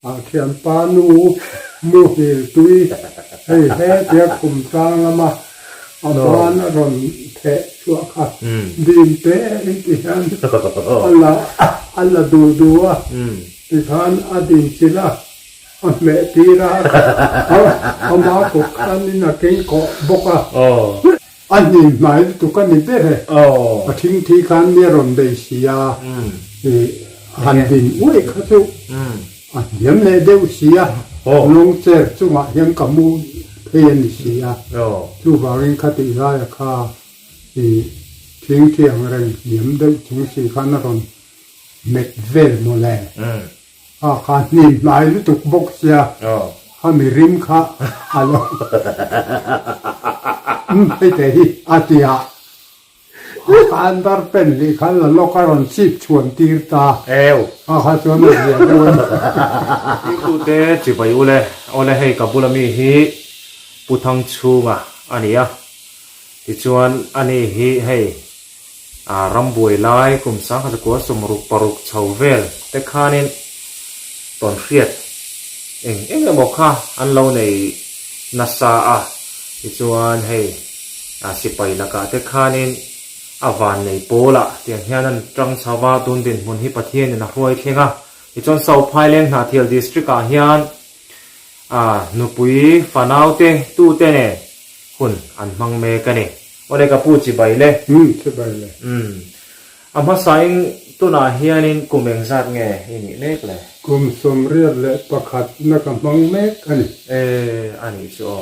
A thianpa nu muhil tui hei he tia khum tlang lama a ban a rawn theh chhuah kha dim te in ti hian a la a la duh duh a, tikhan a din chilh a, a hmeh tir a, ama kut khanin a keng kawh bawk a. A hnim hnai lutuk a ni ber e. A thingthi khan mi a rawn bei si a, han din uaih kha chu a hniam leh deuh si a, lawng chair chungah hian ka mu phei a ni si a, chuvangin kha tih laia kha thingthi ang reng hniam deuh chung si khan a rawn met vel mawle. A kha hnim hnai lutuk bawk sia, kha mi rim kha a lo umm hei te hi a ti a, a kha an dar pen lih khan la lawk a rawn chip chhuan tir ta, a kha chuan a zia deuh a ni. Tute chibai ule, awle hei ka bula mi hi Pu Thangchhunga a ni a, tichuan ani hi hei A rambuai lai kum sangkhat 16 chho vel te khanin tawnhriat eng eng emaw kha an lo nei nasa a, tichuan hei sipai lakah te khanin a van nei pawlah tiang hian an tang chho va, tun dinhmun hi Pathianin a hruai thleng a, tichuan Sauphaileng Hnahthial District ah hian a nupui fanaute tute nen hun an hmang mek a ni. Awle ka pu chibai le. Umm chibai le. Umm a hmasain tunah hianin kum engzat nge i nih mek le? Kum 31 na ka hmang mek a ni. E a nih chu aw.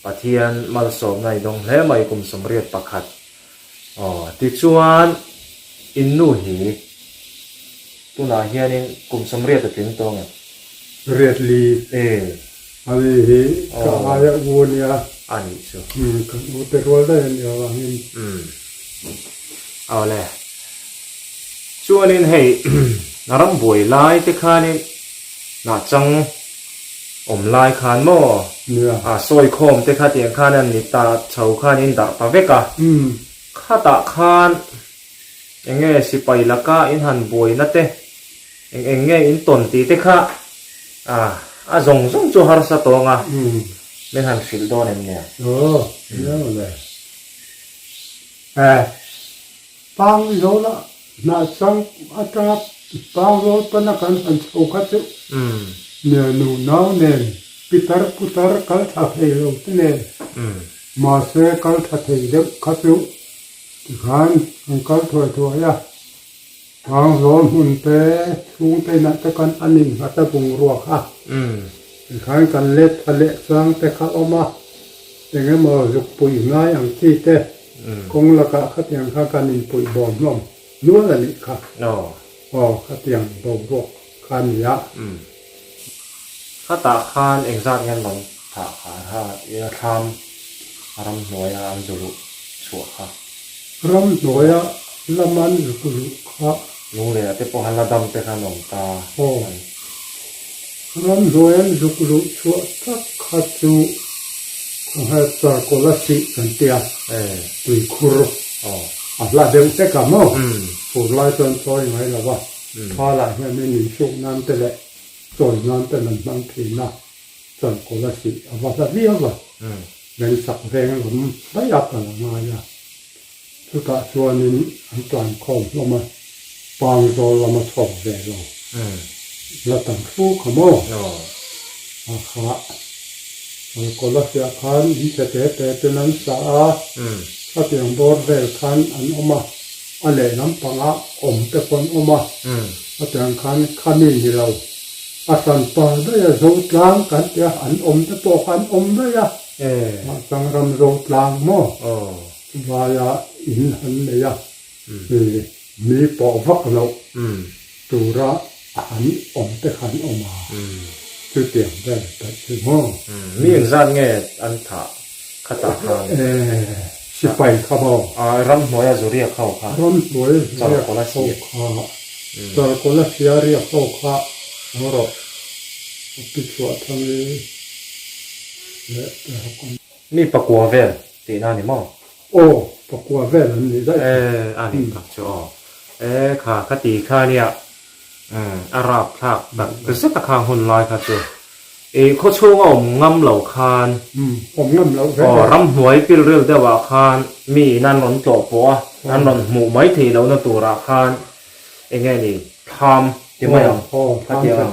Pathian malsawmna i dawng hle mai kum 81. Aw tichuan in nu hi tunah hianin kum 80 a tling tawh nge? Riat li. E. Ani hi ka aia u a nia. A nih chu. Umm kan u te rual daih a nia vangin. Umm awle. Chuanin hei rambuai lai te khanin hnahchang awm lai khan maw? Nia. A sawi khawm te kha tiang khan an ni ta chho khan in darh ta vek a. Umm. Khatah khan eng nge sipai laka in han buaina te Eng eng nge in tawn tih te kha a a zawng zawng chu harsa tawng a, min han hrilh dawn em nia? Aw, nia mawle. E, pang zawl a hnah chang atanga pang zawl pana kan han chho kha chu nia nu nau nen pitar putar kal tha thei lo te nen mahse kal tha thei deuh kha chu tikhan an kal thuai thuai a. Thangzawl hmun te chhungte inah te khan an innghat a bungrua kha tikhan kan let tha leh chang te kha awm a, eng emaw zuk puih ngai ang chi te kawng lakah khatiang kha kan inpuih bawm hlawm nual a nih kha. Aw khatiang boruak kha a ni a. Khatah khan engzat nge an rawn thah kha ha ila thlam ramhnuaia an zu luh chhuah kha. Ramhnuaia lam an zuk luh kha. Lungleiah te pawh han la dam te khan awm ta. Aw. Ramhnuai an zuk luh chhuah tak kha chu khawnghel charcoal a sih kan ti a, tuikhur a hla deuh hlek a maw? Fur lai chuan chawi ngai lo va, thalah hian in insuk nan te leh chawi nan ten an hmang thin a, charcoal a sih a va hla viau a, vengsak veng lam daih a kal a ngai a, chutah chuanin an tlan khawm hlawm a, pangzawl lama chhawk ve lo la tam fu kha maw? A kha charcoal a fiah khan in chhe te te ten an sa a, khatiang bawr vel khan an awm a, a lehlam pangah awm te pawh an awm a. Hetiang khan khami ni lo, a hran pa daih a zo tlang kan ti a, an awm te pawh kha an awm daih a, mahchang ram zo tlang maw chuvaia in han nei a, mi pawh vak loh tura an awm te kha an awm a, chutiang vel daih chu maw. Mi engzat nge an thah khatah khan? Sipai kha maw? Ramhnuaia zu riak ho kha. Ramhnuaia zu riak ho kha. Charkawla sia riak ho kha haw rawh. A pi chhuah thang i leh te hawk ang. Mi pakua vel tihna a ni maw? Aw, pakua vel an ni daih. E, a nih tak chu aw. E, kha ka ti kha nia. Umm a rapthlak tak zet a khang hun lai kha chu i khawchhung a awm ngam lo khan Umm awm ngam loh ve aw ramhnuai pilril deuh ah khan mi in an rawn tlawh pawh a an rawn hmuh mai theih loh na tur ah khan eng nge ni thlam ti mai ang kha ti ang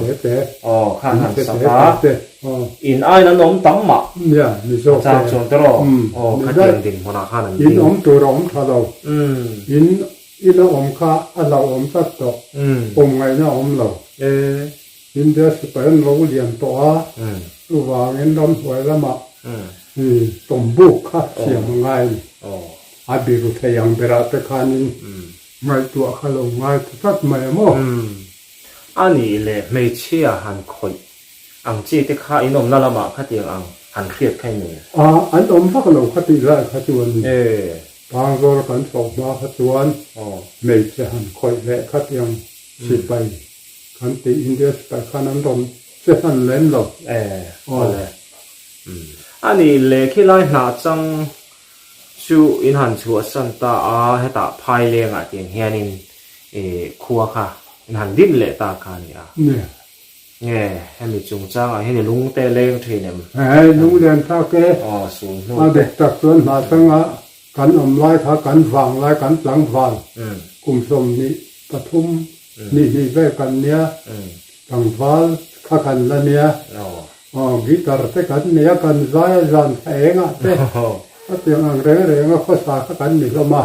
aw khan han sak a in aiin an awm tam mah a chang chuan te rawh aw khatiang dinhmunah khan an ding. In awm tur a awm tha lo in ina awm kha a hlauhawm tlat tawh awm ngaihna a awm lo India sipai an lo lian tawh a chuvangin ramhnuai lamah tawmbuk kha siam a ngai a ni a biru thei ang berah te khanin Ngaihtuah kha lo ngai ta tlat mai a maw? Umm. A nih leh hmeichhia han khawih ang chi te kha in awmna lamah khatiang ang han hriat kha i nei? A, an awm vak lo kha tih lai kha chuan E. Pangzawl kan chhoh hma kha chuan hmeichhe han khawih leh khatiang sipai kan tih India sipai khan an rawn che hman lem lo. E, awle. Umm. A nih leh khilai hnah chang Chu in han chhuahsan ta a, hetah Phailengah tiang hianin ih khua kha in han din leh ta kha a ni a. Nia. Nge hemi chungchangah hian i lung te leng thin em? Hei lung len thlak e. Aw sul hnu te. A dik tak chuan hnahchanga kan awm lai kha kan vang lai kan tlangval kum 23 ni hnih vel kan nia, tlangval kha kan la nia. Aw guitar te kan nei a, kan zai a zan thla engah te a tiang ang reng reng a khawsa kha kan ni hlawm a,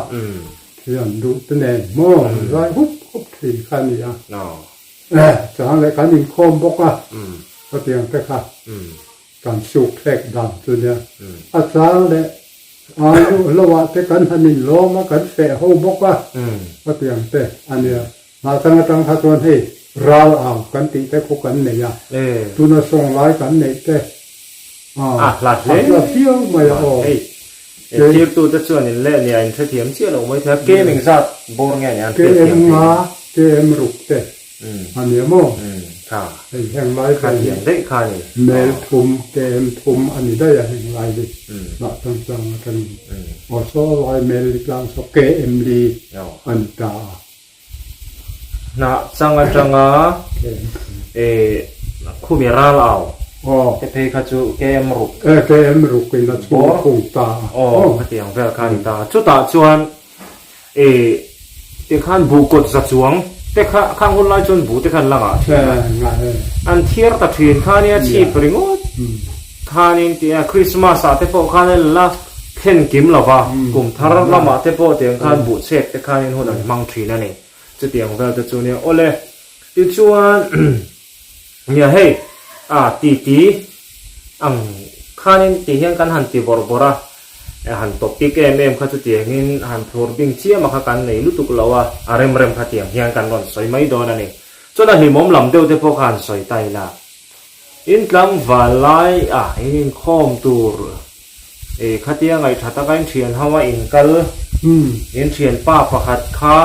thian duh te nen maw zai hup hup thin kha a ni a, chang leh kan inkhawm bawk a, a tiang te kha kan suk thlek dan chu nia, a chang leh a luh hlauh ah te kan han inlawm a, kan feh ho bawk a, a tiang te a nia. Hnahchang atang kha chuan hei ral au kan tih te khu kan nei a, tuna sawng lai kan neih te a hla hle a hla viau mai a aw. Hei thirtu te chuan in leh nia in hrethiam chiah lo mai thei a, kem engzat bawr nge nia an hriat thiam thei. Kem nga, kem ruk te a nia maw? Kha hei heng lai kha thiam daih kha a ni. Mel thum, kem thum a ni daih a heng lai hi hnahchang tlang atangin aw saw lai mel li tlang saw kem li a ni ta a. Hnah chang atanga khumi ral au te phei kha chu KM ruk KM ruk in a chhung khung ta aw khatiang vel kha a ni ta chutah chuan tikhan buh kawt za chuang te kha khang hun lai chuan buh te kha an la ngah thin a an thiar ta thin kha nia chhip ringawt Khanin tia Christmas ah te pawh khan an la thlen kim lo va, kum thar lamah te pawh tiang khan buhchhek te khanin hun an hmang thin a ni. Chutiang vel te chu nia awle. Tichuan nia hei a titi ang khanin ti hian kan han ti bawrh bawrh a, han topic em em kha chutiangin han thlur bing chiam a kha kan nei lutuk lo a, a rem rem kha tiang hian kan rawn sawi mai dawn a ni. Chuan a hlimawm lam deuh te pawh kha han sawi ta ila. In tlangval lai a in inkhawm tur e khatia ngaihṭha taka in ṭhian ho a in kal in ṭhianpa pakhat kha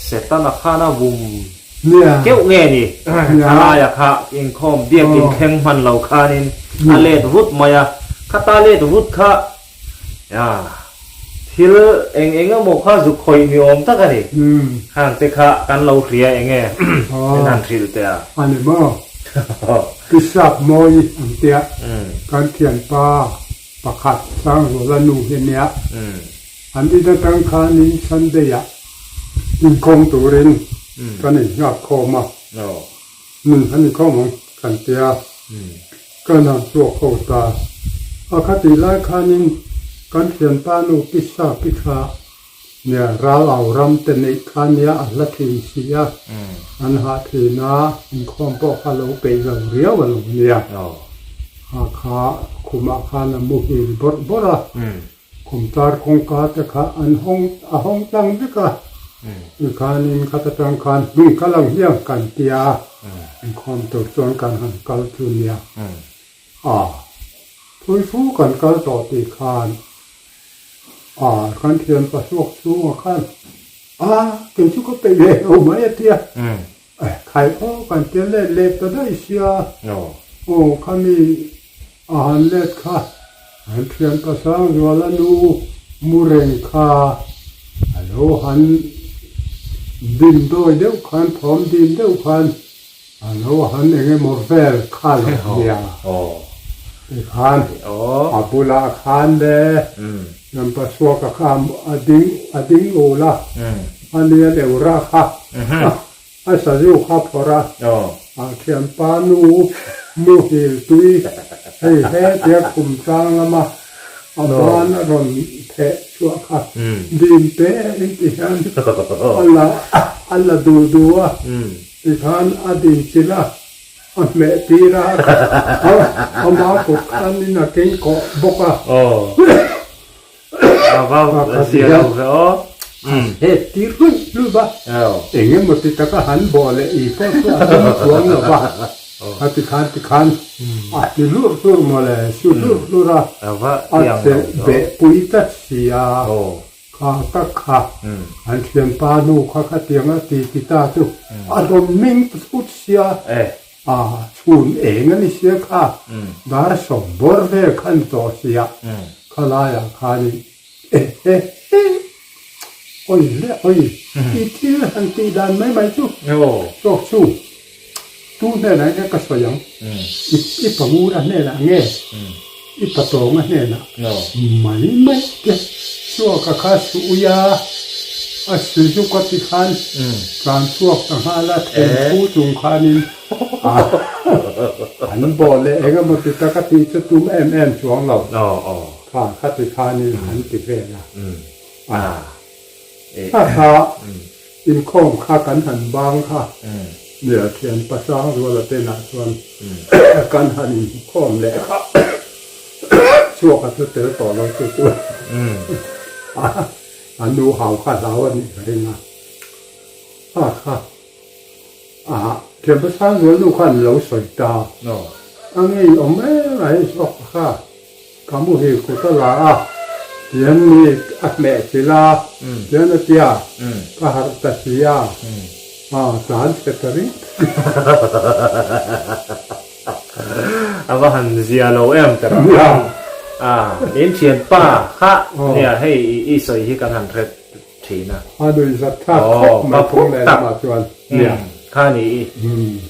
Setana khan a vum keuh nge ni a laia kha inkhawm biakin thleng hman lo khanin a let vut mai a, khata let vut kha Thil eng eng emaw kha zuk khawih ni awm tak a ni. Khang te kha kan lo hria eng e min han hrilh teh a. A ni maw? Pisap mawi ang tia kan thianpa pakhat Sangzuala nu hi nia. An in atang khanin Sunday ah inkhawm turin kan inngak khawm a. Nun an inkhawm ang kan tia. Ka nam chhuak ho ta. A kha tih lai khanin kan thianpa nu pisa pi kha nia ral au ram te neih kha nia a hla thin si a, an hah thin a, inkhawm pawh kha lo peih lo riau a lo nia. A kha khumah khan a muhil bawrh bawrh a. Khumtar kawngka te kha an hawng a hawng tlang vek a, tikhanin khat atang khan hnung kal ang hiang kan tia a, inkhawm tur chuan kan han kal chu nia. A, thui fu kan kal tawh tih khan a kan thian pasuak chhungah khan a kei chu ka peih leh lo mai a tia, Khai aw kan tia let let ta daih sia aw khami a han let kha an thian ka sang zual a nu mu reng kha a lo han Dim dawi deuh khan, thawm dim deuh khan a lo han eng emaw vel kha lo nia. Tikhan a bulah khan le Lampa suaka kha a ding a ding ul a, a nia leu ra kha a sazu kha phawrh a, a thianpa nu muhil tui hei he tia khum tlang lama a ban a rawn theh chhuah kha dim te in ti hian a la a la duh duh a, tikhan a din chilh a, a hmeh tir a, ama kut khanin a keng kawh bawk a. A ti hian a het tir luih luih va, eng emaw ti taka han bawh leh i pawh chu a tum chuang lo va, a ti khan ti khan a ti hlurh hlurh mawle, su hlurh hlurh a, a chelh beh pui tlat si a, kha tak kha an thianpa nu kha khatiang a ti ti ta chu a rawn ming ta thut sia, a chhun eng a ni sia kha, dar sawm bawr vel kha a ni tawh sia, khalaiah khanin Ehehe! Oi le oi, i thil han tih dan mai mai chu tawk chu tu hnenah nge ka sawi ang? I pangura hnenah nge i patawnga hnenah mai mai te chhuak a kha su ui a, a su zuk a ti khan tlan chhuak ta nghal a, then thu chung khanin an bawh leh eng emaw ti tak a tih chu tum em em chuang lo. Kha kha ti khanin an ti vel a. A kha kha inkhawm kha kan han bang kha nia thian pasang ruala tenah chuan kan han inkhawm leh kha chhuak a chu tel tawh lo chu chu a nu hau kha hlau a nih ka ring a. Kha kha a thian pasang rual nu khan lo sawi ta a ngei awm em a hei chhuak kha. Ka muhil kut a la a, tian mi a hmeh chilh a, tian a tia, ka harh ta si a, a tlan chhe ta ring. A va han zia lo em ta rawh. Nia. A, in thianpa kha nia hei i sawi hi kan han hre thin a. A nuih zat thlak khawp mai phung leh lamah chuan. Nia. Kha ni i,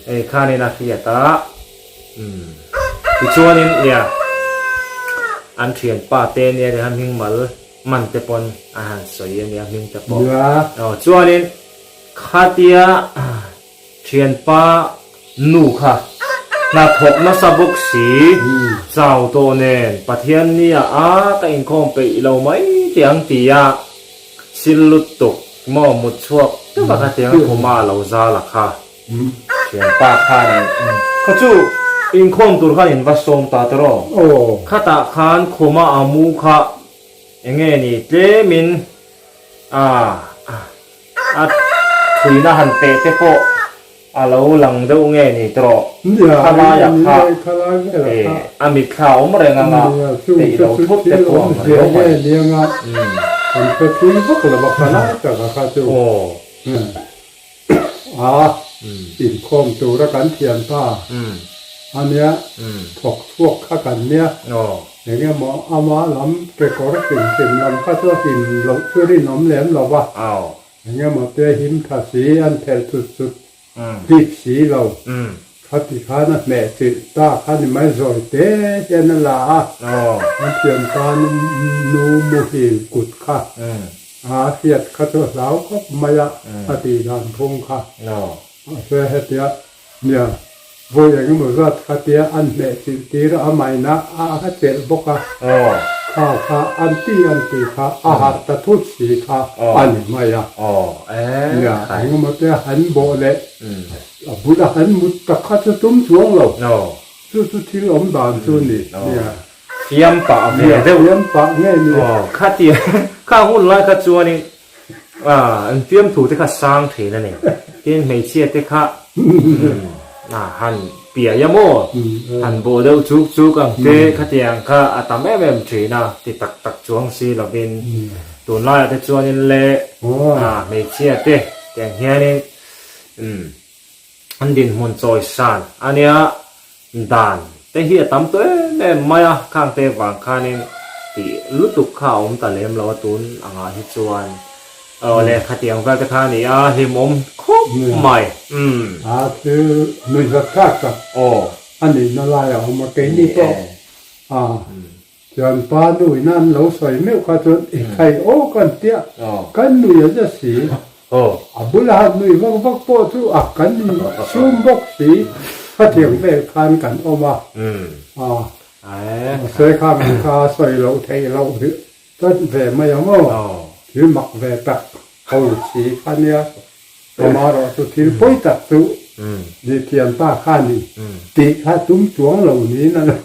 hei khanin a hriat a. Umm tichuanin nia an thianpa te nia ri kha hming mal man te pawn a han sawi a nia hming te pawh aw chuanin khatia thianpa nu kha hnathawk nasa bawk si chau tawh nen Pathian nia a ka inkhawm peih lo mai tih ang tia sil lutuk maw mut chhuak deuh a khatiang a khuma lo zal a kha. Thianpa khan kha chu inkhawm tur khan in va sawm ta tawh rawh. Khatah khan khuma a mu kha enge ni tlemin a a thuina han peh te pawh a lo lang deuh nge ni tawh rawh. Khalaiah kha a mitthla awm reng anga peih lo thut te pawh ang riau mai. A, inkhawm tura kan thiam ta a nia, thawk chhuak kha kan nia, eng emaw ama lam kekawr hrim hrim lam kha chu a him loh chu rinawm lem lo va, eng emaw te him tha si, an phelh chut chut bik si lo, khati khan a hmeh chilh ta kha ni mai zawi te hian a la a, an thiam tan nu muhil kut kha. A hriat kha chu a hlau khawp mai a, a tih dan phung kha. Mahse hetia nia vawi eng emaw zat khatia an hmeh chilh tir a, amahin a a chelh bawk a, kha kha an ti an tih kha a harh ta thut si kha a ni mai a. Nia eng emaw te han bawh leh a bula han mut tak kha chu tum chuang lo. Chu chu thil awm dan chu a ni. Nia. Fiam pah ve deuh. Fiam pah nge ni? Aw, khatia kha hun lai kha chuanin an fiamthu te kha sang thin a ni. Tin hmeichhia te kha han piai a maw? Han bawh deuh chuk chuk ang te khatiang kha a tam em em thin a, ti tak tak chuang si lovin tunlaiah te chuanin le hmeichhia te tiang hianin an dinhmun chawi san a nia. Dan te hi a tam tawh em em mai a, khang te vang khanin tih lutuk kha a awm ta lem lo a tun angah hi chuan. Awle khatiang vel te kha a ni a, hlimawm khawp mai. Umm. A thil nuihzat thlak tak a nihna lai a awm a, keini pawh a Thianpa nu in an lo sawi meuh kha chuan i khai aw kan tia, kan nui a za si. A bula han nui vak vak pawh chu a kan sum bawk si, khatiang vel khan kan awm a. Mahse kha min kha sawi loh theih loh tlat ve mai ang aw, thil mak ve tak ho si kha nia. Amaherawh chu thil pawi tak chu ni thianpa kha ni tih kha tum chuang lo niin a lang.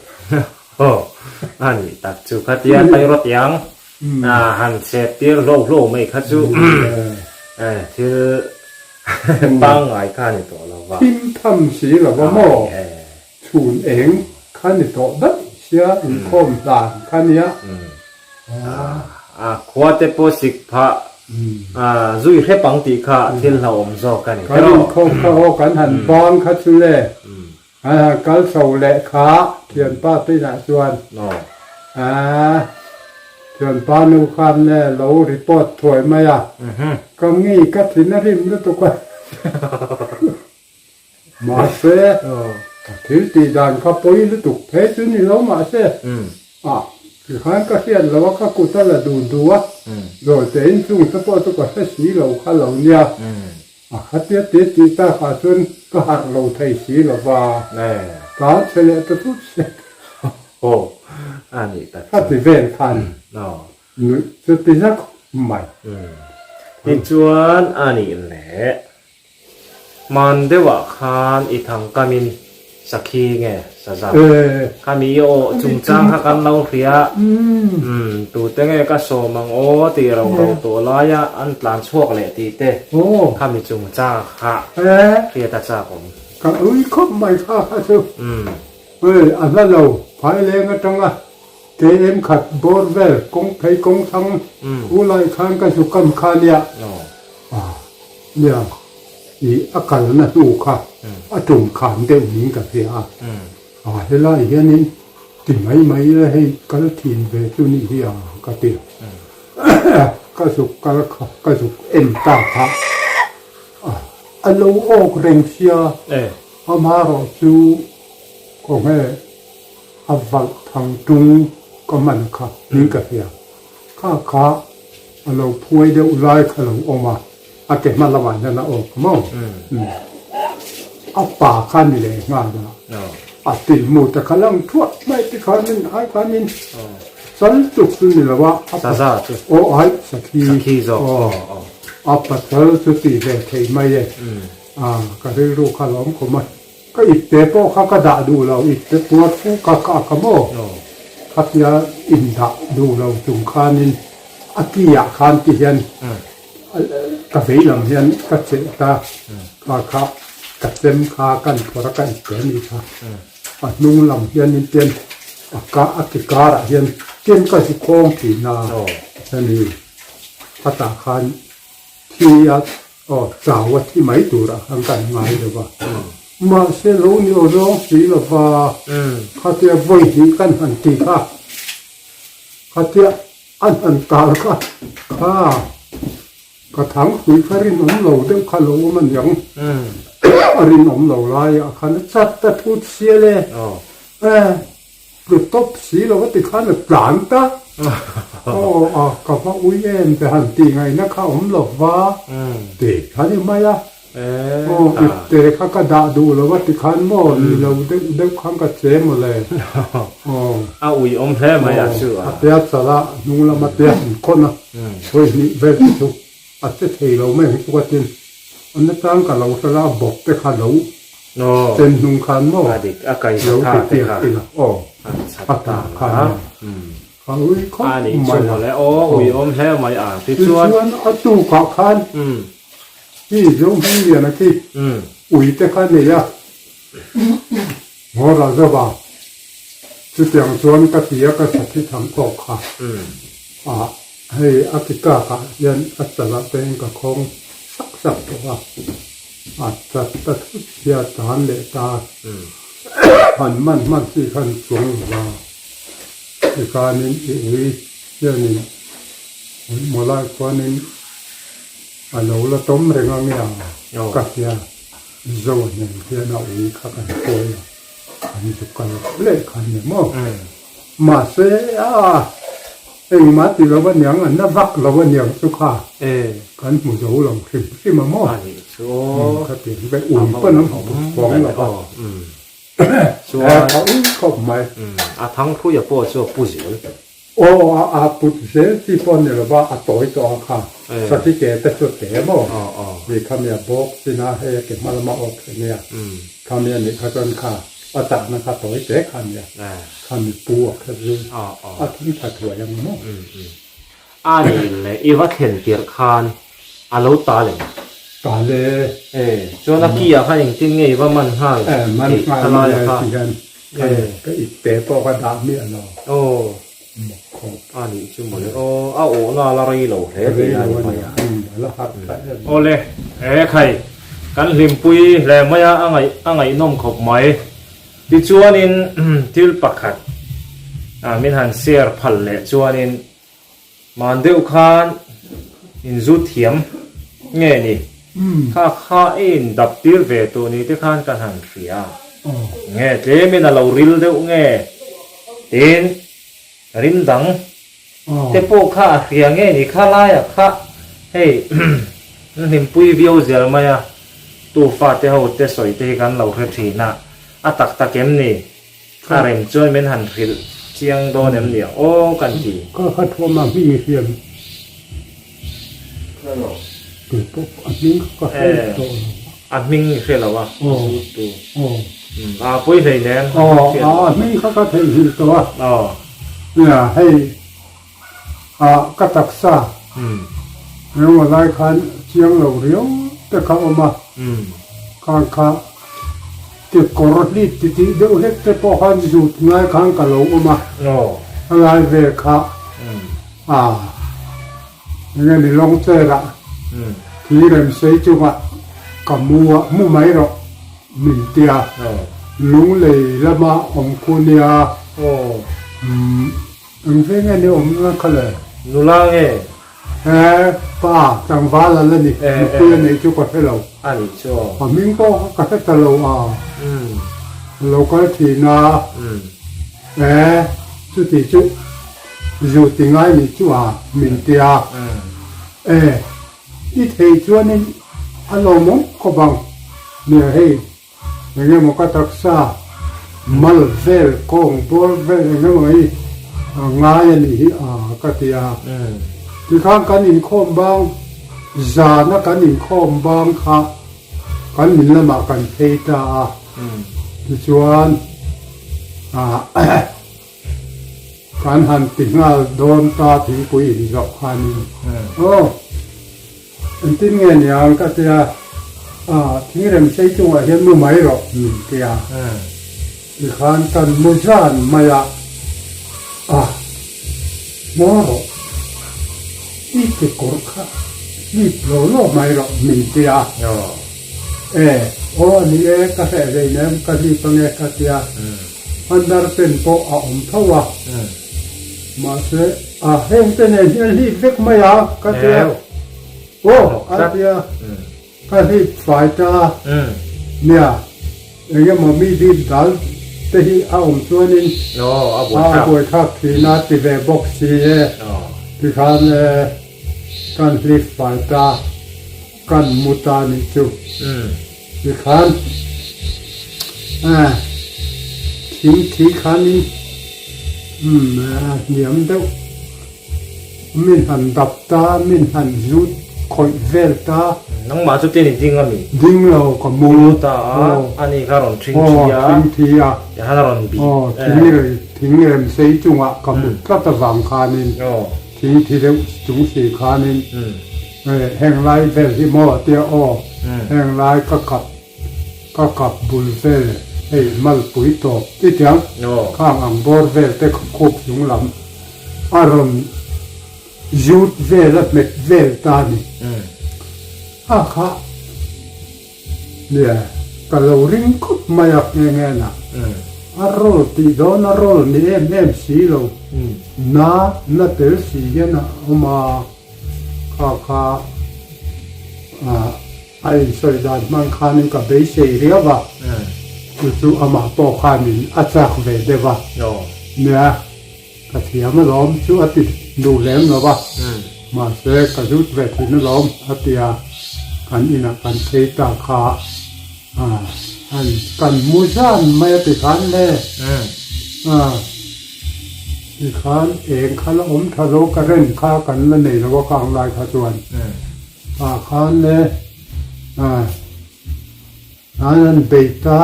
Aw, a nih tak chu khatia tairawt iang han chhet tir hlo hlo mai kha chu thil pangngai kha a ni tawh lo va. Thim tham si lo va maw? Chhun eng kha ni tawh daih sia inkhawm hlan kha nia. A khua te pawh sik phah zui hrep ang tih kha thil hlauhawm zawk a ni. Kan inkhawm kha aw kan han bang kha chu le. An han kal chho leh kha thianpa te inah chuan thianpa nu khan le lo report thuai mai a, ka ngi ka thin a rim lutuk a. Mahse, ka thil tih dan kha pawi lutuk phei chu ni lo mahse, ah tikhan ka hriat lo a, ka kut a la du du a, zawi tein chung te pawh chu ka hre si lo kha lo nia. A khatia te tih takah chuan ka harh lo thei si lo va, ka chhe leh ta thut se. Aw, a nih tak chu. Khati vel khan nuih chu ti zak mai. Tichuan a nih leh hman deuhah khan i thangkamin Sakhi nge Saza? Khami i aw chungchang kha kan lo hria. Umm, tute nge ka sawm ang aw tih ro ro tawh laia an tlan chhuak leh tih te khami chungchang kha hriat a chak awm. Ka ui khawp mai kha kha chu. Hei a hla lo, Phaileng atanga KM khat bawr vel kawng phei kawng thlang u lai khan ka zu kam kha nia. Nia. I a kalna hnu kha a tum khan deuh niin ka hria a, a helai hianin ti mai mai ila hei kal thin ve chu nih hi a ka ti a, ka zuk kal kha ka zuk en ta kha a lo awk reng sia, amaherawh chu khawnge a valh thang tung ka man kha niin ka hria, kha kha a lo phuai deuh lai kha lo awm a. A ke hma lamah hian a awk maw? A pa kha ni leh nghal a, a tilmu te kha lang thuah mai te khanin ai khanin sal tuk chu ni lo a, a pa aw ai sakhi aw a pasal chu tih ve thei mai e, a ka rilru kha lawm khawm a, ka ipte pawh kha ka dah duh lo, ipte puar fu ka ka ka maw? Khatia indah duh lo chung khanin a ki ah khan ti hian Ka vei lam hian ka cheh ta, kha kha ka chem kha kan phawrh a ka ip a ni kha. A hnung lam hianin tian a ka a ki karah hian tian ka zu khawng thin a a ni. Khatah khan thi a aw chau a thi mai turah khan kan ngai lo va. Mahse lo ni aw zawng si lo va, khatia vawi hnih kan han ti kha, khatia A hnan tal kha kha ka thang hrui kha rinawm lo deuh kha lo awm a niang. A rinawm lo lai ah khan a chat ta thut sial e. E tlu tawp si lo a ti khan a tlan ta. Aw a ka va ui em te han tih ngaihna kha awm lo va ti kha ni mai a. Aw ipte kha ka dah duh lo a ti khan maw ni lo deuh deuh khan ka che maw le. Aw. A ui awm hle mai a chu a. A tia chal a hnung lama tia han khawn a hawi hnih vel te chu a che thei lo mai ang chu ka tin. A nachang ka lo hre la bawk te kha lo chen hnung khan maw A dik a kai lo ti piak ila aw a ta khan. Ka ui khawp mai a. Aw ui awm hle mai a tichuan. Tichuan a tukah khan hi Zohmingliana khi ui te kha nei a, Ngawra Zova chutiang chuan ka ti a ka sakhi tham tawk kha a hei a ki kakah hian a chalah te hian ka khawng sak sak tawh a, a chat ta thut sia tan leh ta han hman hman chi khan chuang lo va. Tikhanin i ui hianin ui maw lai khuanin. A lo la tawm reng a nge ang ka hria, Zo nen hian a ui kha kan pawi a, kan zu kal leh kha ni maw? Mahse a engmah ti lo a niang, a na vak lo a niang chu kha kan hmu zo lo hrim hrim a maw? Khatiang ve ui pawn an hmu khuang lo va. Chuan a ui khawp mai. A thangthuia pawh chu a pu zel. Aw a a put zel chi pawh ni lova a tawi tawh a kha sakhi ke te chu te maw ni kha mi a bawk chin a hei a ke hma lama awk thei nia kha mi a nih kha chuan kha a chahna kha tawi te kha nia kha mi pu a kha chu a thing tha thuai ang maw. A nih leh i va thlen tirh khan a lo ta lem. Ta le. E chuan a ki ah khan engtin nge i va man nghal tih kha lai ah kha. Ka ip te pawh ka dah miah lo. Aw. Mak khawp. A nih chu mawle. Aw, a awhna a la rei lo hle tih a ni mai a. A la harh ta em. Awle, he khai, kan hlimpui hle mai a, a ngaih a ngaihnawm khawp mai. Tichuanin thil pakhat min han share phal leh chuanin Man deuh khan in zu thiam nge ni? Kha kha i in dap tir ve tawh ni te khan kan han hria. Nge tlemin a lo ril deuh nge? Tin, rim dang te pawh kha a hria nge ni? Kha laiah kha hei hlimpui viau zel mai a, tu fate ho te sawi te hi kan lo hre thin a, a tak tak em ni? A rem chuan min han hrilh chiang dawn em ni aw kan ti. Ka kha thuam a hming i hriam tui pawh a hming kha ka hre tawh lo. A hming i hre lo a, a zut tu. A pawi hlei nen. Aw, a hming kha ka theihnghilh tawh a. Nia hei a ka taksa engemaw lai khan chiang lo riau te kha awm a, khang kha kekawr hlit ti tih deuh hlek te pawh khan zut ngai khan ka lo awm a, a lai vel kha a enge ni lawng cherah thirem sei chungah ka mu a, mu mai rawh min tia lunglei lama awm khu nia. Eng ve nge ni awm na kha le? Nula nge? He, pa, tlangval a la ni. Nupui a neih chu ka hre lo. A nih chu aw. A hming pawh kha ka hre ta lo a. A lo kal thin a. E, chuti chu zu ti ngai nih chu a, min tia. E, i thei chuanin a lawmawm khawp ang. Nia hei. Eng emaw ka taksa mal vel kawng bawr vel eng emaw hi a ngai a nih hi a ka ti a. Tikhan kan inkhawm bang zana kan inkhawm bang kha kan min lamah kan phei ta a. Tichuan kan han ti nghal dawn ta thingpui inzawh khanin aw. Engtin nge ni ang ka tia, ah thingrem sei chungah hian mu mai rawh min tia. Tikhan kan mu zan mai a, ah maw rawh i kekawr kha hlip lo lo mai rawh min tia. E aw a ni e ka hreh rei nem ka hlip ange ka tia, underpant pawh a awm tho a. Mahse, a heng te nen hian hlip vek mai a, ka ti a. Aw, a ti a. Ka hlip fai ta a. Nia, eng emaw mi bik dal te hi a awm chuanin a buaithlak thin a ti ve bawk si e. Tikhan e, kan hlip fai ta, kan mu ta nih chu. Tikhan thing thi khanin a hniam deuh min han dap ta, min han zut khawih vel ta. Nangmah chu tin i ding a mi? Ding lo ka mu. Mu ta a, ani kha rawn thing thi a. Aw, thing thi a. Tikhan a rawn bih. Aw, thing rem sei chungah ka mut tlat avang khanin thing thi deuh chung si khanin. Heng lai vel hi maw tia aw, heng lai ka kap ka kap bul vel hei malpui tawp ti tiang khang ang bawr vel te khup chung lam a rawn zut vel a hmet vel ta ni. A kha nia ka lo ring khawp mai a nghe nghe na a roll tih dawn a roll ni em em si lo na na tel si hian a awm a. Kha kha. A insawi dan hmang khanin ka beisei riau a, chu chu amah pawh khanin a chak ve deuh a, nia ka thiam alawm chu a ti duh lem lo va, mahse ka zut ve thin alawm a ti a, kan inah kan phei ta kha an kan hmu zan mai a ti khan le, tikhan eng kha la awm tha lo current kha kan la nei lo a khang lai kha chuan. Ah khan le ah an han bei ta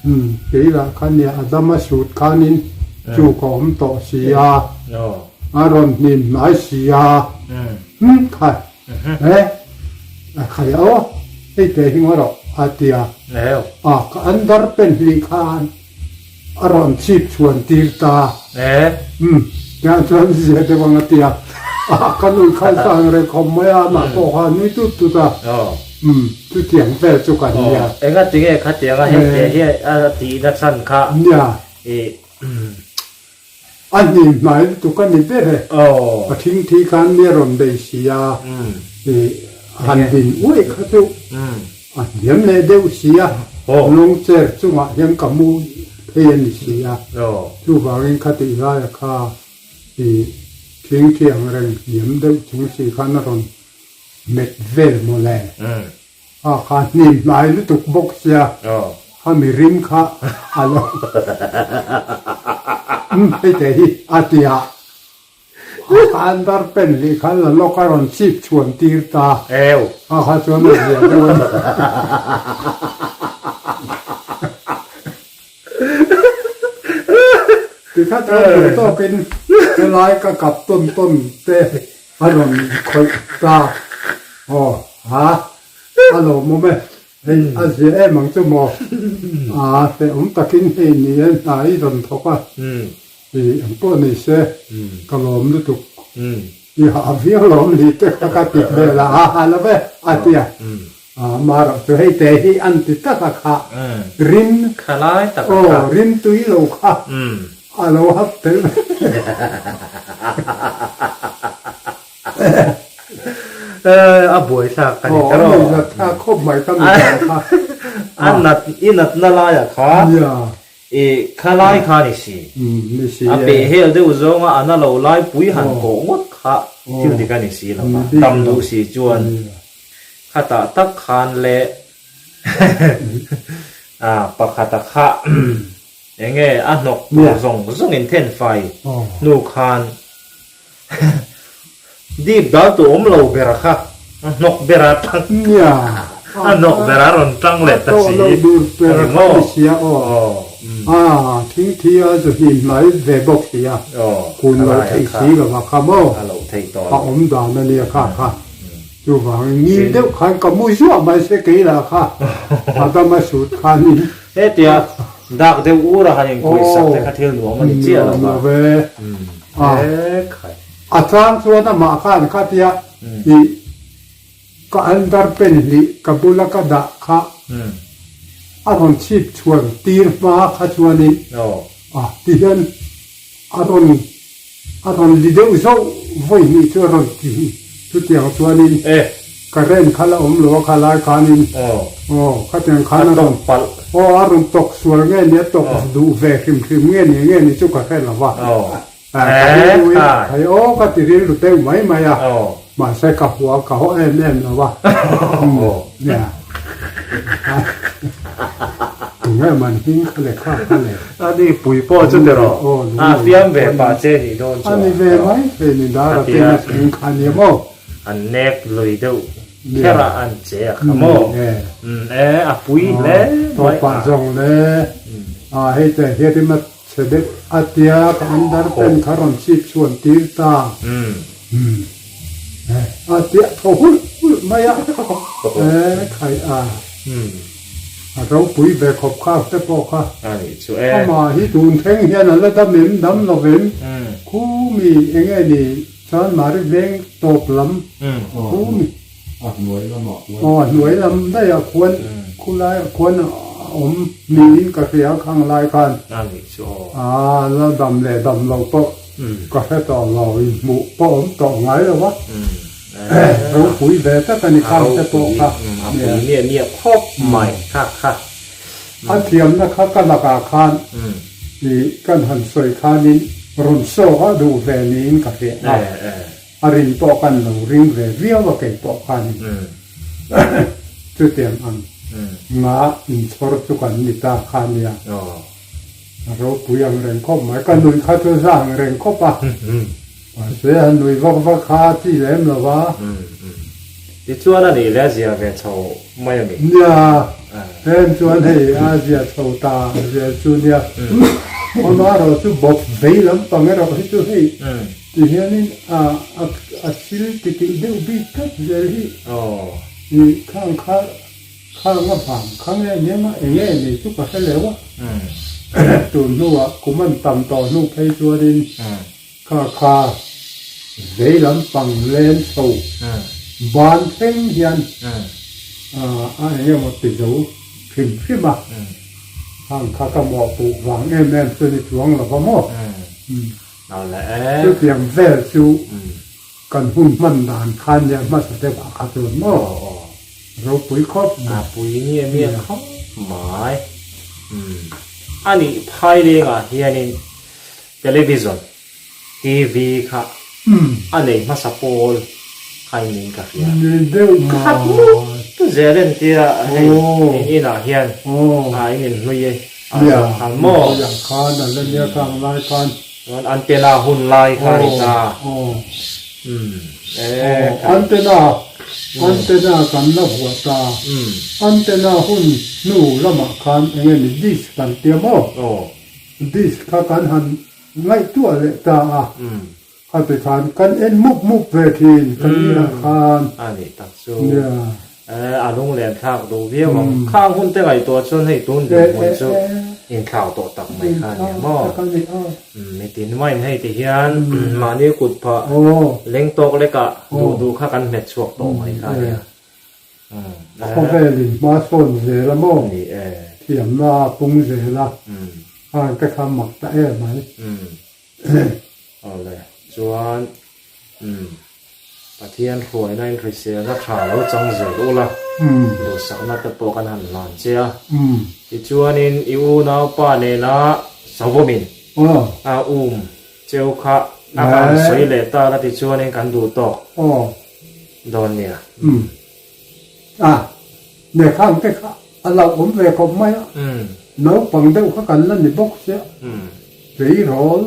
umm kei lah kha nia a dam a sut khanin chu ka awm tawh si a a rawn hnim hnai si a umm khai he a khai aw hei te hi ngaw rawh a ti a ah ka an dar pen hlih khan A rawn chip chhuan tir ta. Umm, tiang chuan zia deuh ang a ti a. A ka nui khan sa ang reng khawp mai a, amah pawh kha a nui tut tut a. Umm, chutiang vel chu kan nia. Enga tinge khatianga hei te hi a tihna chhan kha? Nia. A hnim hnai lutuk a ni ber e. A thingthi khan mi a rawn bei si a, han din uaih kha chu a hniam leh deuh si a, lung chair chungah hian ka mu phei a ni si a, chuvangin khatih laia kha thingthi ang reng hniam deuh chung si khan a rawn met vel mawle. A kha hnim hnai lutuk bawk sia, kha mi rim kha a lo umm hei te hi a ti a, a kha an dar pen lih khan la lawk a rawn chip chhuan tir ta, a kha chuan a zia deuh a ni. Tikha chuan duh tawkin helai ka kap tawn tawn te A rawn khawih ta. Aw, ha, a lawmawm e. Hei, a zia em ang chu maw? A, hrehawm takin hei ni e, hna i rawn thawk a. I ang pawh ni se, ka lawm lutuk. I hah viau lawm ni te kha ka ti vel a, ha ha lo ve, a ti a. A, marawh chu hei te hi an ti tak a kha, rim, aw, rim tui lo kha. A lo hap tel mai. A buai thlak ka ni tawh. Aw, a nat thlak khawp mai ka mi dan kha. A nat, i natna laiah kha i kha lai kha ni si. Ni si e. A peh hel deuh zawnga a na lo lai pui han kawh ngawt kha thil dik a ni si lo va. Dam duh si chuan khatah tak khan leh pakhata kha Enge a hnawk tur zawng zawng in then fai hnu khan dip dal tu awm lo ber kha a hnawk ber a tang a hnawk ber a rawn tang leh ta si a ni maw? A loh theih tawh lo. Chuvangin ngil deuh khan ka mu zuah mai se kei lah kha a dam a sut khanin. Hetia dak deuh ur a han inkuih sak te kha thil nuam a ni chiah lo va. A chang chuan amah khan khatia ih ka under pen hlih ka bula ka dah kha a rawn chhip chhuan tir hma kha chuanin a tihian a rawn A rawn li deuh zauh vawi hnih chu a rawn ti chutiang chuanin current kha la awm lo a kha lai khanin aw khatiang khan a rawn aw a rawn tawk sual nge ni a tawk duh ve hrim hrim nge ni nge ni chu ka hre lo va ka rilru in hei aw ka ti rilru deuh mai mai a mahse ka hua ka haw em em lo va nia tunge man hming kha le kha kha le. A ni pui pawh chu ti rawh. A fiam ve pah che nih dawn chuan. A ni ve mai thei ni dar a ten a thleng kha nia maw. An nek lui deuh kher a an che a kha maw. E a pui hle mai. Tawpah zawng le a hei te hian in a chhe deuh a tia ka under pen kha rawn chip chhuan tir ta. A tia thaw hulh hulh mai a e khai a. A ropui ve khawp kha te pawh kha. A nih chu e. Amah hi tun thleng hian a la dam em, dam lo vem. Khu mi eng nge ni chuan Mari veng tawp lam khu mi. A hnuai lamah khuan. Aw a hnuai lam daih ah khuan khu lai ah khuan a awm niin ka hria khang lai khan. A nih chu aw. A la dam leh dam lo pawh ka hre tawh lo, inhmuh pawh awm tawh ngai lo a. E. Ropui ve tak a ni khang te pawh kha. A pui miah miah khawp mai kha kha. A thiamna kha ka lakah khan i kan han sawi khanin rawn sawk a duh ve niin ka hria a. A rin pawh kan lo ring ve viau a kei pawh khanin chutiang ang nga inchhawr chu kan ni ta kha nia. A ropui ang reng khawp mai. Ka nui kha chu za ang reng khawp a. Mahse a nui vak vak kha a chi lem lo va. Tichuan a nih leh a zia ve chho mai a mi? Nia, em chuan hei a zia chho ta zel chu nia. Amaherawh chu bawp vei lampang erawh hi chu hei ti hianin a a sil tikilh deuh bik tlat zel hi. Khang kha Khang a vang kha nge nia nga eng nge ni chu ka hre leu a, tun hnuah kum an tam tawh hnu phei chuanin kha kha vei lampang len chho ban thleng hian a eng emaw ti zo hrim hrim a, khang kha ka mawhpuh vang em em chu ni chuang lo va maw? Chutiang vel chu. Kan hun hman dan khan nia hmasa deuh ah kha chuan maw ropui khawp mai. A pui nge nge khawp mai. A nih phai lengah hianin television, TV, kha a nei hmasa pawl kha in niin ka hria. Ni deuh mai. Khat mut zel entir a hei in inah hian a in inhlui e a zawng khan maw. Nia, inhlui ang khan a la nia kang lai khan. Chuan antenna hun lai kha a ni ta. Antenna, antenna kan la vuah ta. Antenna hun hnu lamah khan eng nge ni dish kan tia maw? Dish kha kan han ngaihtuah leh ta a. Khati khan kan en mup mup ve thin kan inah khan. A nih tak chu. A lunglen thlak duh viau ang. Khang hun te ngaihtuah chuan hei tun dinhmun chu inthlau tawh tak mai kha a nia maw? Mitin maiin hei ti hian mahni kut phah leng tawk lekah duh duh kha kan hmet chhuak tawh mai kha a nia. Khawvelin hma sawn zel a maw? Thiamna a pung zel a, khang te kha mak ta em mai. Awle, chuan umm Pathian hruaina in hriselna tha lo chang zel ula, duhsakna te pawh kan han hlan che a. Tichuanin i unaupa nena savawmin a um cheu kha a ka han sawi leh ta la tichuanin kan duh tawk dawn nia. A, Nekhang te kha a lo awm ve khawp mai a, naupang deuh kha kan la ni bawk sia, tleirawl,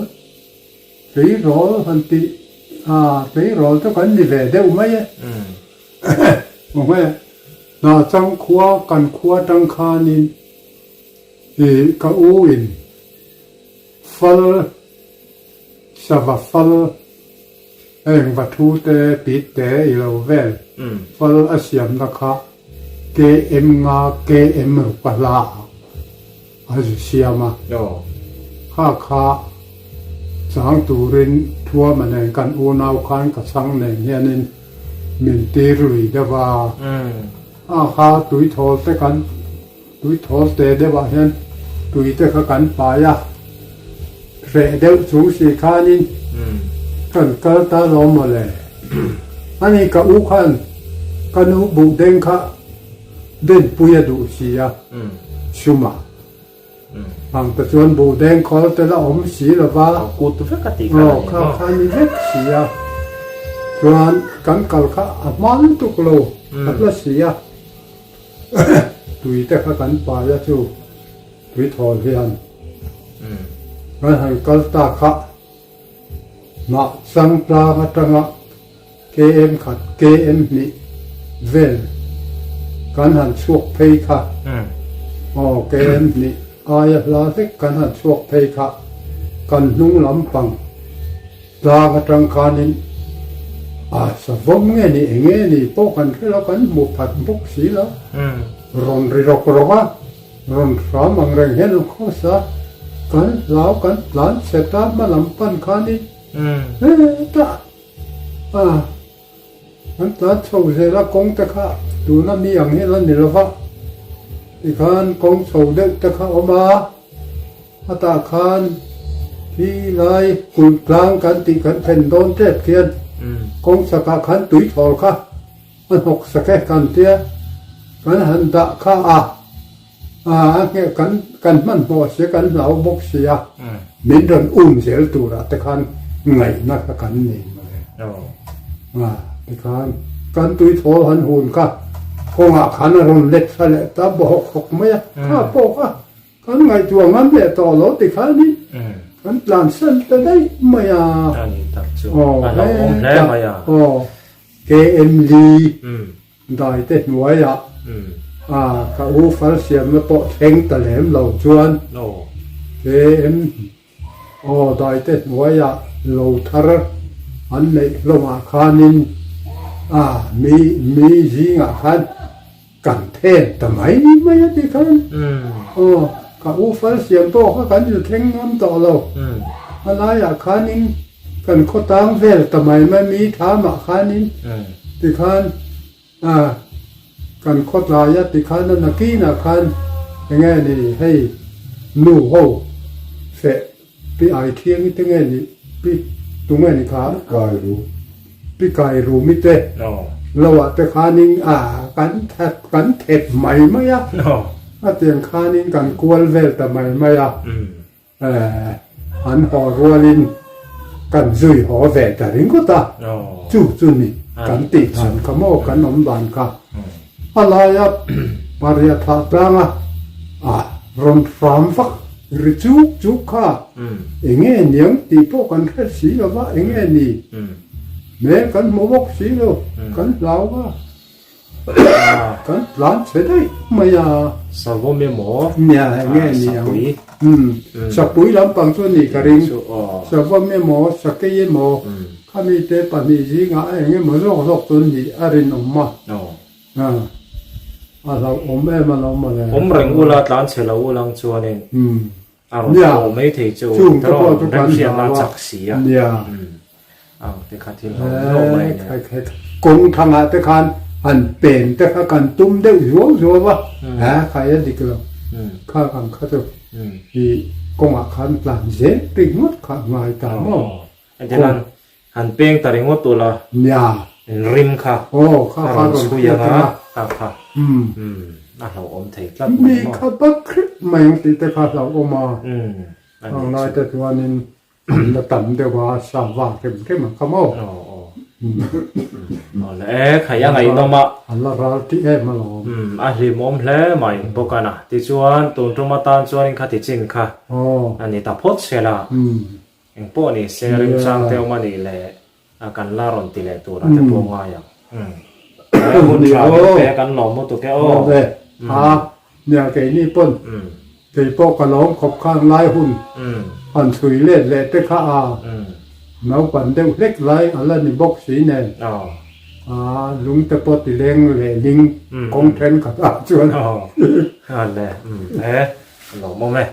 tleirawl han tih a, tleirawl chu kan ni ve deuh mai e. Awnghe, hna chang khua kan khua tang khanin ih ka u in fal, sava fal, Heng va thu te pit te i lo vel fal a siamna kha KM nga KM ruk a hla ah a zu siam a. Kha kha chang turin Thuama nen kan unau khan ka chhang nen hianin min tir lui deuh a. A kha tuithawl te kan tuithawl te deuh ah hian tui te kha kan pai a. Hreh deuh chung si khanin kan kal ta lo mawle. Ani ka u khan ka nu buh deng kha dinpui a duh si a, suma. Ang te chuan buh deng khawl te la awm si lo va. Kut vek a tih kha a ni. Kha kha ni vek si a. Chuan kan kal kha a hma lutuk lo a hla si a. Tui te kha kan pai a chu. Tuithawl hian kan han kal ta kha hnah chang tlang atanga KM khat KM hnih vel kan han chhuak phei kha aw KM hnih aia hla hlek kan han chhuak phei kha kan hnung lampang tlang atang khanin a savawm nge ni eng nge ni pawh kan hre lo kan hmu phat bawk si lo rawn ri rawk rawk a. Rawn hram ang reng hian an khawsa a, kan hlau kan tlan chhe ta hma lam pan khanin hetah a an tlan chho zel a, kawng te kha tuna mi ang hian a ni lo va, tikhan kawng chho deuh te kha a awm a, hetah khan thi lai kulh tlang kan tih kan thlen dawn tep khian. Kawng chakah khan tui thawl kha a hnawk sak e kan tia, kan han dah kha a, a ngheh kan kan hmanhmawh sia kan hlau bawk sia, min rawn um zel turah te khan ngaihna kha kan nei mawle. A tikhan kan tui thawl han hun kha kawngah khan a rawn let thla leh ta bawk hawk mai a, kha pawh kha Kan ngaihtuah ngam leh tawh lo ti khanin kan tlansan ta daih mai a. A nih tak chu a hlauhawm hle mai a. Aw, KM Lee dai te hnuaiah a ka u fal siamna pawh thleng ta lem lo chuan KM aw dai te hnuaiah lo thar an neih hlawmah khanin a mi mi zingah khan Kan then ta mai mai a ti khan. Aw, ka u fal siam pawh kha kan zu thleng ngam tawh lo. A laiah khanin kan khaw tang vel ta mai mai mi thamah khanin tikhan kan khaw tlai a tikhan a nakinah khan enge ni hei nu ho feh pi ai thiang i te nge ni pi tunge ni kha Kai ru. Pi kai rumi te lo ah te khanin a kan that kan thep mai mai a a tiang khanin kan kual vel ta mai mai a an haw rualin kan zui haw ve ta ringawt a chu chu ni kan tih dan kha maw kan awm dan kha a laia pariat thah tlanga a rawn hram vak ri chuk chuk kha enge niang tih pawh kan hre si lo va enge ni Hmel kan hmu bawk si lo, kan hlau a, kan tlan chhe daih mai a. Savawm emaw? Nia, enge ni ang? Sapui. Umm, sapui lampang chu a nih ka ring. Savawm emaw, sakei emaw, khami te pahnih zingah a eng emaw zawk zawk chu nih a rinawm a. A hlauhawm em alawm mawle. Awm reng ula, tlan chhe lo ulang chuanin. A rawn haw mai thei chu chung te pawh chu kan hriatna chak si a. Nia. Ang te kha thil ho ho mai nia. Kawng thangah te khan han pen te kha kan tum deuh zuau zuau a, ha khai a dik lo. Kha ang kha chu i kawngah khan tlan zel ringawt kha ngai ta maw. Engtin han peng ta ringawt ula. Nia. In rim kha. Aw kha a kha rawn rawn chhui hriat anga anga. kha kha. Umm a hlauhawm thei tlat mai Mi maw. kha bak hrep mai ang tih te kha hlauhawm a. Umm a nih Ang lai chu. te chuanin an la tam deuh a sa va hrem hrem ang kha maw. Aw aw. Umm aw le e khai a ngaihnawm a. An la ral tih em alawm. Umm a hlimawm hle mai bawk a na. Tichuan tun tum atan chuanin khati chin kha Aw. a ni ta phawt se la. Umm. Eng pawh ni se remchang te awm a nih leh a kan la rawn ti leh tur a te pawh ngai ang. He hun tha deuh te kan lawm lutuk e aw. Awm e. Ha, nia keini pawn kei pawh ka lawm khawp khan lai hun han chhui let leh te kha a naupan deuh hlek lai a la ni bawk si nen a lung te pawh ti leng leh ling kawng thenkhat ah chuan. Aw, le, he, lawmawm e.